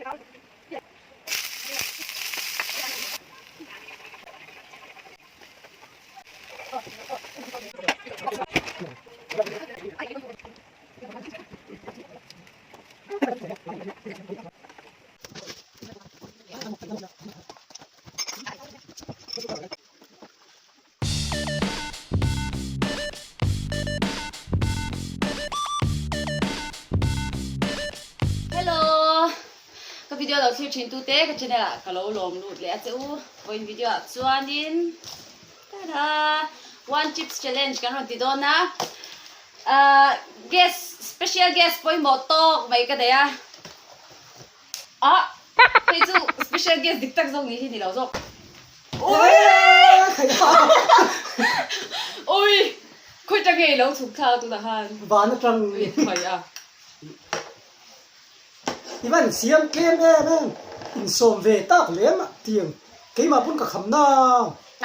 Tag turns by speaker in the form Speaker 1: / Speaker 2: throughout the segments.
Speaker 1: Hello ka video lo thlir thin tute ka channel ah ka lo lawm lut leh a che u vawiin video ah chuanin tada one chips challenge kan rawn ti dawn a ah guest special guest pawimawh tawk mai ka nei a ah hei chu special guest dik tak zawk ni hi ni lo zawk. Ui! Khawi ta ngei lo chhuk thlak tunah khan.
Speaker 2: Van atang.
Speaker 1: Ui khawi a.
Speaker 2: I van siam tlem em em. Insawm ve tak lem a tiang. Keimah pawn ka kham na.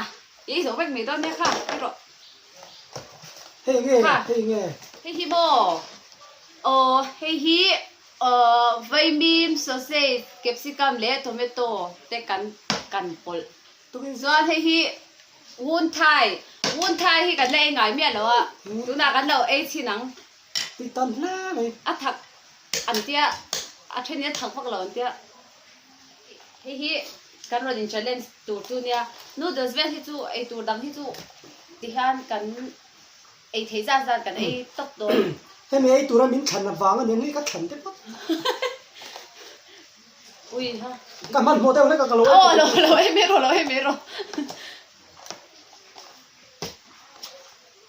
Speaker 1: A, i ei zawh vek mai dawn nia kha, i rawh.
Speaker 2: Hei nge, hei nge.
Speaker 1: Hei hi maw? Aw, hei hi Aw, vaimim, sausage, capsicum leh tomato te kan kan pawlh. Chuan hei hi Woon Thai, Woon Thai hi kan la ei ngai miah lo a, tunah kan lo ei chhin ang.
Speaker 2: Tih tam hle mai.
Speaker 1: A thak an tia, a then in a thak vak lo an tia. Hei hi kan rawn in challenge tur chu nia, noodles vel hi chu ei tur dang hi chu tihian kan Ei thei zat zat kan ei tawp dawn.
Speaker 2: Hemi ei tura min thlan avang a nia nge ka thlan te phawt.
Speaker 1: Ui ha.
Speaker 2: Ka hmanhmawh deuh hlek a ka lo ei.
Speaker 1: Aw lo lo ei mai rawh lo ei mai rawh.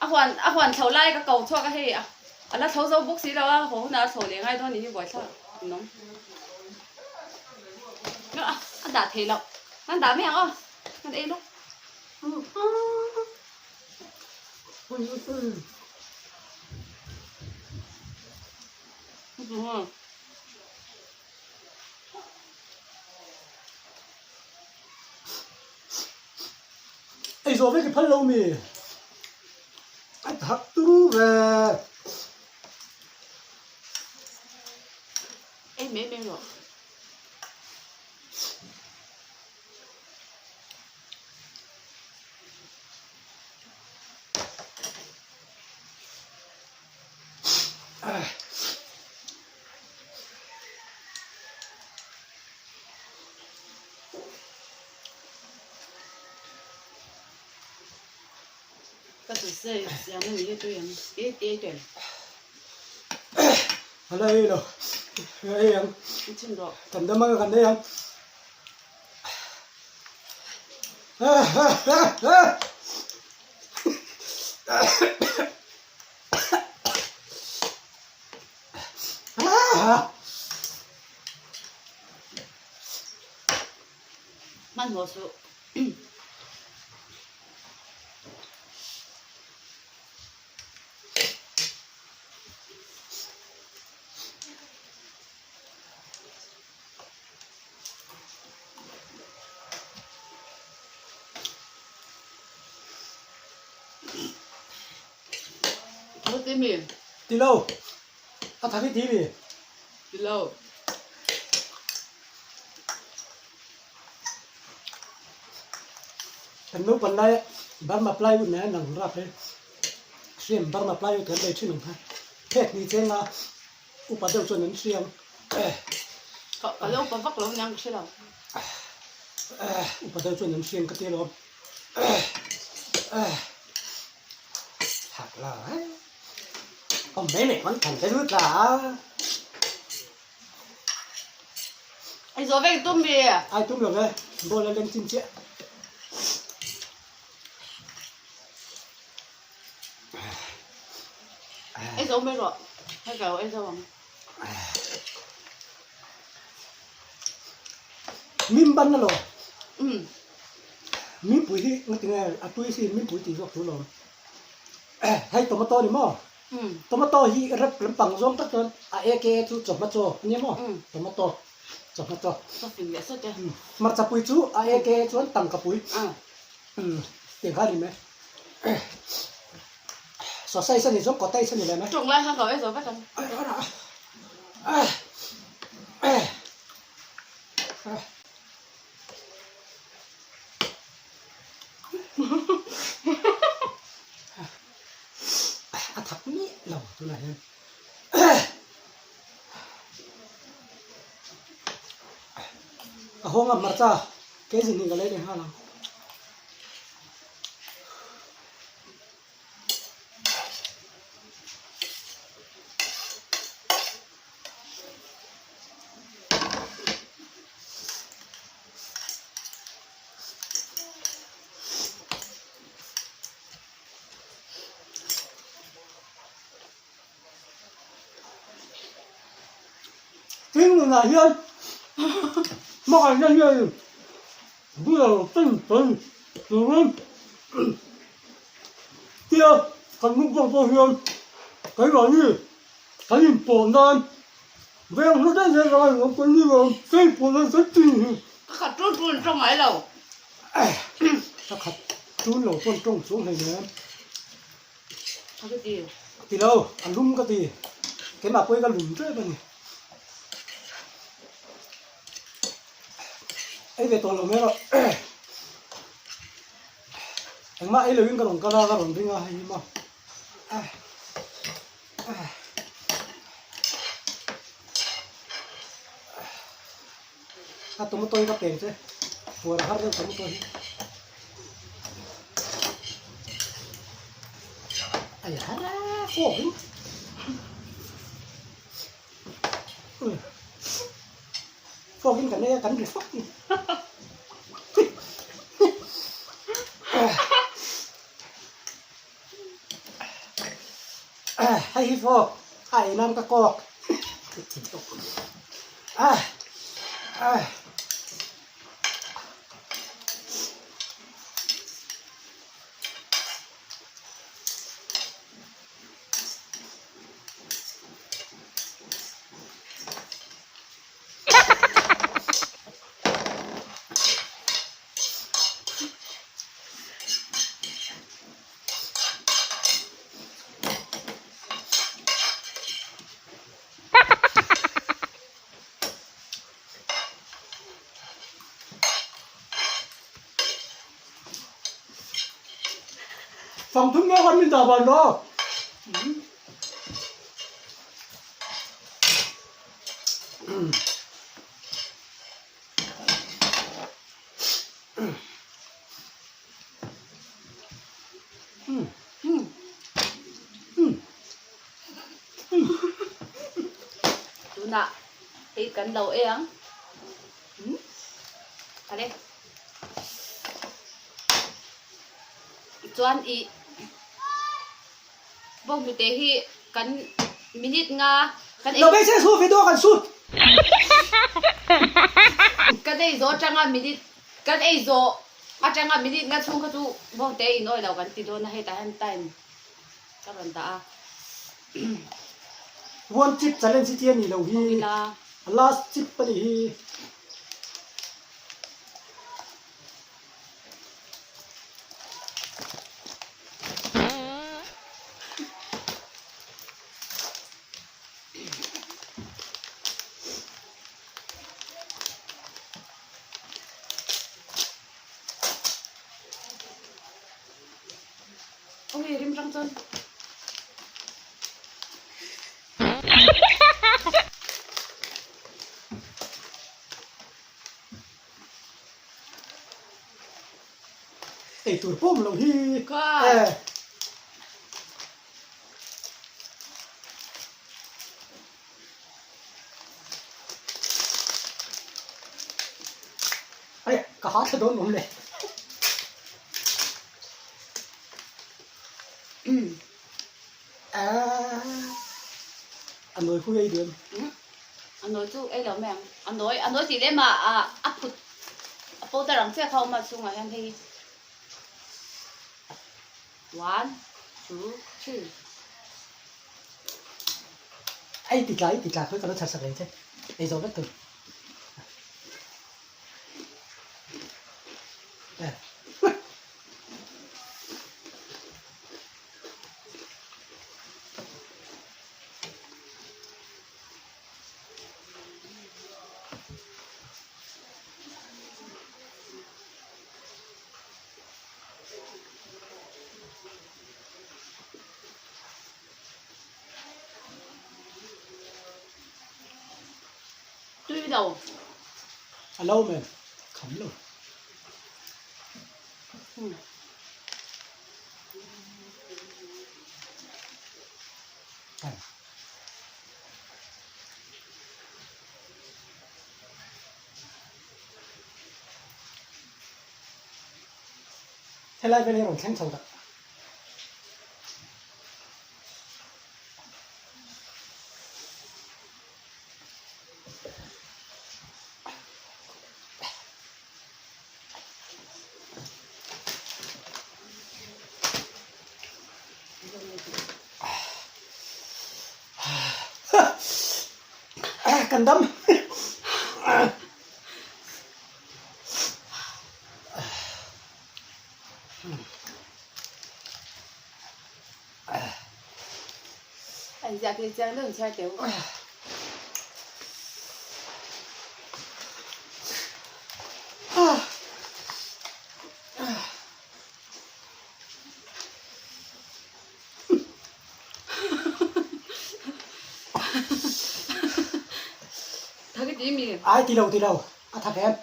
Speaker 1: A huan a huan thlo lai ka ko chhuak a hei a a la thlo zo bawk si lo a haw hunah a thlo leh ngai dawn nih hi buaithlak an awm. A a dah thei loh. An dah mai ang aw. An ei lawk.
Speaker 2: Ei zawh vek i phal lo mi? A thak turu ve.
Speaker 1: Ei mai mai rawh. Ka chu se siam a ni hi tui ang te te te.
Speaker 2: Hala ei lo. Ei ang.
Speaker 1: Chin rawh.
Speaker 2: Kan dam anga kan ei ang.
Speaker 1: Hmanhmawh suh. Ti mi?
Speaker 2: Ti lo. A thak i ti mi?
Speaker 1: Ti lo.
Speaker 2: Kan naupan lai Burma plywood nen an ang rap he. Hriam Burma plywood kan lei thin ang kha. Phek ni cheng a Upa deuh chuan an hriam.
Speaker 1: Ka lo upa vak lo aniang ka hre lo.
Speaker 2: Upa deuh chuan an hriam ka ti alawm. Thak la e. Awm mai mai kan than te lut la.
Speaker 1: Ai zo vek tum mi.
Speaker 2: Ai tum lo ve. Ball a leng chin chiah.
Speaker 1: Ei zo mai rawh hei ka lo ei zo ang.
Speaker 2: Mim ban alo.
Speaker 1: Um.
Speaker 2: Mim pui hi nga tinge a tui si mim pui tih zawk thu lawm. Hei tomato ni maw?
Speaker 1: Um.
Speaker 2: Tomato hi rep lampang zawng tak chuan a eke chu chawhma chaw ania maw? Tomato chawhma chaw.
Speaker 1: Ka fing leh sawt e.
Speaker 2: Hmarcha pui chu a eke chuan tangka pui. Tiang kha a ni mai. Sausage a nih chuan cottage a ni leh mai.
Speaker 1: Tawng lai khan ka ei zo vek ang.
Speaker 2: tunah hian. Ka hawng a hmarcha kg hnih ka lei leh nghal ang. Tin nunah hian hmangaihna hianin bula lo pen pen turin tia kan mukbang pawh hian keimahni kan inpawh nan veng hla daih daih lai awm kan ni lo kei pawh nan kan ti hi.
Speaker 1: Ka khat tul tul tawng ngai lo.
Speaker 2: Ka khat tul lo pawn tawng chuang hleinem.
Speaker 1: Ka ti.
Speaker 2: Ti lo, a lum ka ti. Keimah pawhin ka lum tep a ni. Ei ve tawh lo mai rawh. Engmah ei loin ka rawn kal a, ka rawn ring a hei hi maw. A tomato hi ka peng che, puar a har deuh tomato hi. Ai har a fawk in. Fawk in kan ei a kan ri fawk ni. Hei hi fawk a ei nan ka kawk. Phòng thum nghe con mình tao vào đó.
Speaker 1: Tunah hei kan lo ei ang ale chuan ih bawnghnute hi kan minute nga kan ei
Speaker 2: Lo beisei su video kan shoot.
Speaker 1: Kan ei zawh atanga minute kan ei zawh atanga minute nga chhung kha chu bawnghnute in awih lo kan ti dawn a hetah hian time ka rawn dah a.
Speaker 2: One chip challenge hi chi a ni lo hi last chip a ni hi.
Speaker 1: Ui rim rang chuan.
Speaker 2: Ei tur pawh awm lo hi.
Speaker 1: Ka.
Speaker 2: Ai ka ha thla dawn awm le. A nawi hui ei duh em?
Speaker 1: A nawi chu ei lo mai ang. A nawi a nawi tih lem ah a phut a powder ang chiah kha a awm a chhungah hian hei one two three.
Speaker 2: Ei ti tla ei ti tla khawi ka lo chhar sak leh ang che ei zawh vek tur.
Speaker 1: Tui lo.
Speaker 2: A lo men kham lo. Helai vel hi a rawn thleng chho tak. Kan dam.
Speaker 1: An ziak hi chiang deuh in chhiar teh u. Thak i ti mi?
Speaker 2: Ai ti lo ti lo a thak em.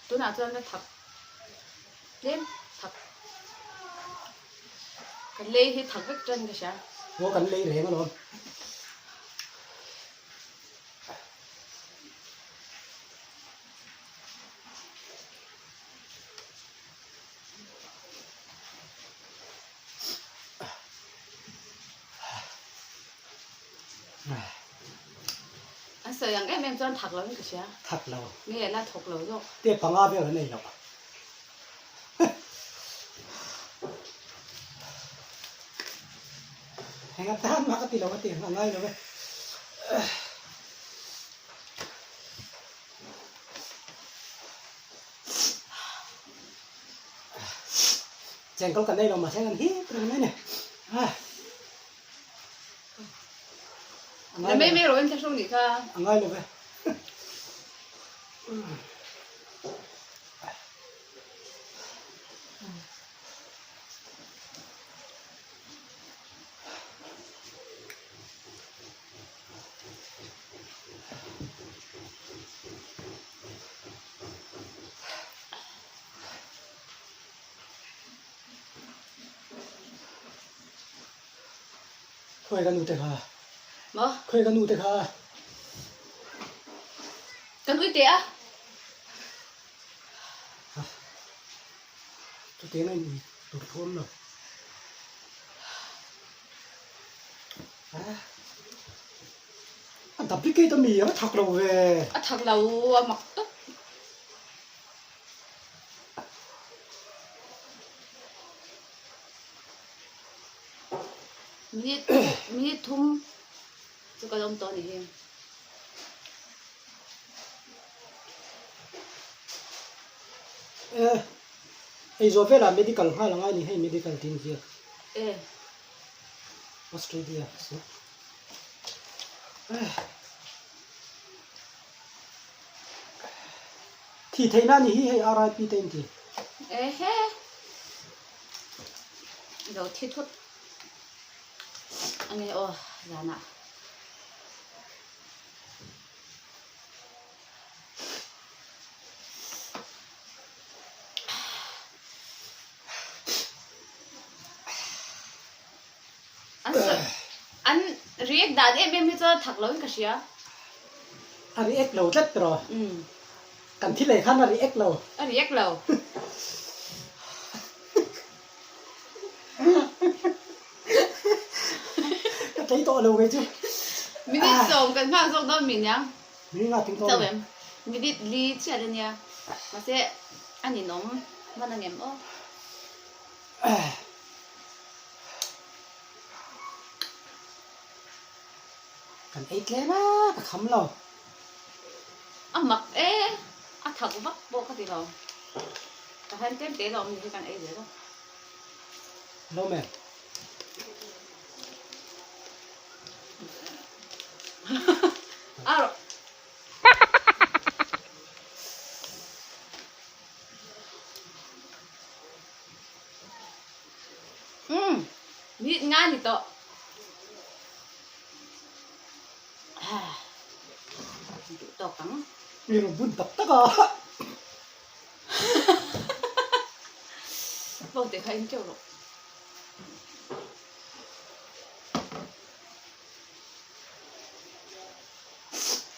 Speaker 1: Tunah chuan ka thak tlem thak kan lei hi thak vek tan ka hria.
Speaker 2: Aw kan lei reng alawm.
Speaker 1: An sawi ang em em chuan thak lo in ka hria.
Speaker 2: Thak lo.
Speaker 1: Nge la thawk lo zawk.
Speaker 2: Te panga vel an ei loh. Heng atan mah ka ti lo a ti a ngai lo e. Chengkawl kan nei lo mahse kan hip reng mai a ni.
Speaker 1: Na mai mai rawh in thlahrung nih kha.
Speaker 2: A ngai lo ve. Khawi ka nu te kha.
Speaker 1: Maw?
Speaker 2: Khawi ka nu te kha.
Speaker 1: Kan ui teh a.
Speaker 2: Chutiang a in ui tur thu awm lo. A duplicate a mi a thak lo ve.
Speaker 1: A thak lo a mak tawp. Minute minute thum chu kan awm tawh a ni hi.
Speaker 2: E hei zawh velah medical nghal angai a ni hei medical tih inziak.
Speaker 1: E.
Speaker 2: Australia chu. Thih theihna a ni hi hei RIP te inti.
Speaker 1: Ehe. Lo thi thut ange aw zanah. An an react dan em em hi chuan thak lo in ka hria.
Speaker 2: A react lo tlat tiraw? Kan thil ei khan a react lo.
Speaker 1: A react lo.
Speaker 2: Ka tlei tawh lo kei chu.
Speaker 1: Minute sawm kan nghak zawk dawn mi nia.
Speaker 2: Minute nga ting tawh.
Speaker 1: Chauh em. Minute li chiah la nia. Mahse a ninawm hman angem aw.
Speaker 2: Kan ei tlem a, ka kham lo.
Speaker 1: A mak e, a thak vak pawh ka ti lo. Ka han tlem te lo awm ni hi kan ei zel a.
Speaker 2: Hello ma'am.
Speaker 1: A rawh. Umm, ni nga ni tawh. Duh tawk ang.
Speaker 2: I rawn bun tak tak a.
Speaker 1: Bawng te kha in keuh rawh.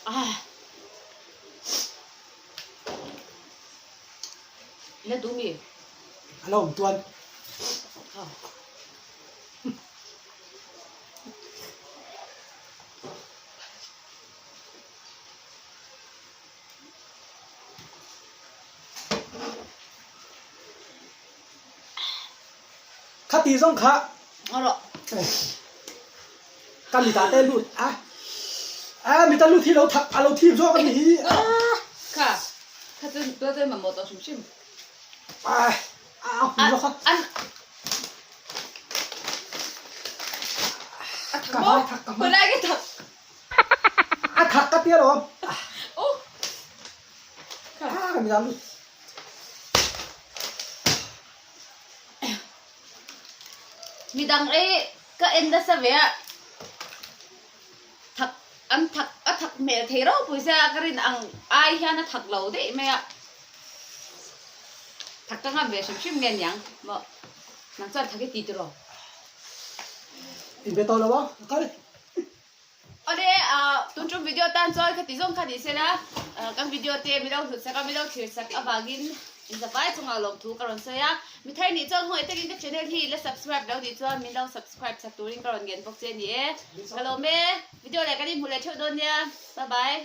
Speaker 1: Ah. La duh mi?
Speaker 2: A la awm tuan. Kha ti zawng kha.
Speaker 1: Rawh.
Speaker 2: Ka mita te lut a. A mita lut hi lo thak a lo thim zawk a ni hi.
Speaker 1: Kha. Kha chu tual chuan mamawh tawh hrim hrim.
Speaker 2: A a hmu zawk a.
Speaker 1: An A thak maw? Khawilai nge thak?
Speaker 2: A thak ka tia lo.
Speaker 1: Oh.
Speaker 2: Kha ka mita lut.
Speaker 1: Midang ei ka en nasa ve a thak an thak a thak hmel thei ropui sia ka rin ang ai hian a thak lo daih mai a thak ka ngam ve hrim hrim nge niang maw nang chuan thak i ti tiraw.
Speaker 2: In be tawh lo a ka kal.
Speaker 1: Awle tun tum video tan chuan khati zawng kha ni sela kan video te mi lo hlut sak a mi lo thlir sak avangin inzavai chungah lawmthu ka rawn sawi a mi thar nih chuan hawih takin ka channel hi la subscribe lo nih chuan min lo subscribe sak turin ka rawn ngen bawk che a ni e ka lawm e video leh kan inhmu leh theuh dawn nia bye bye.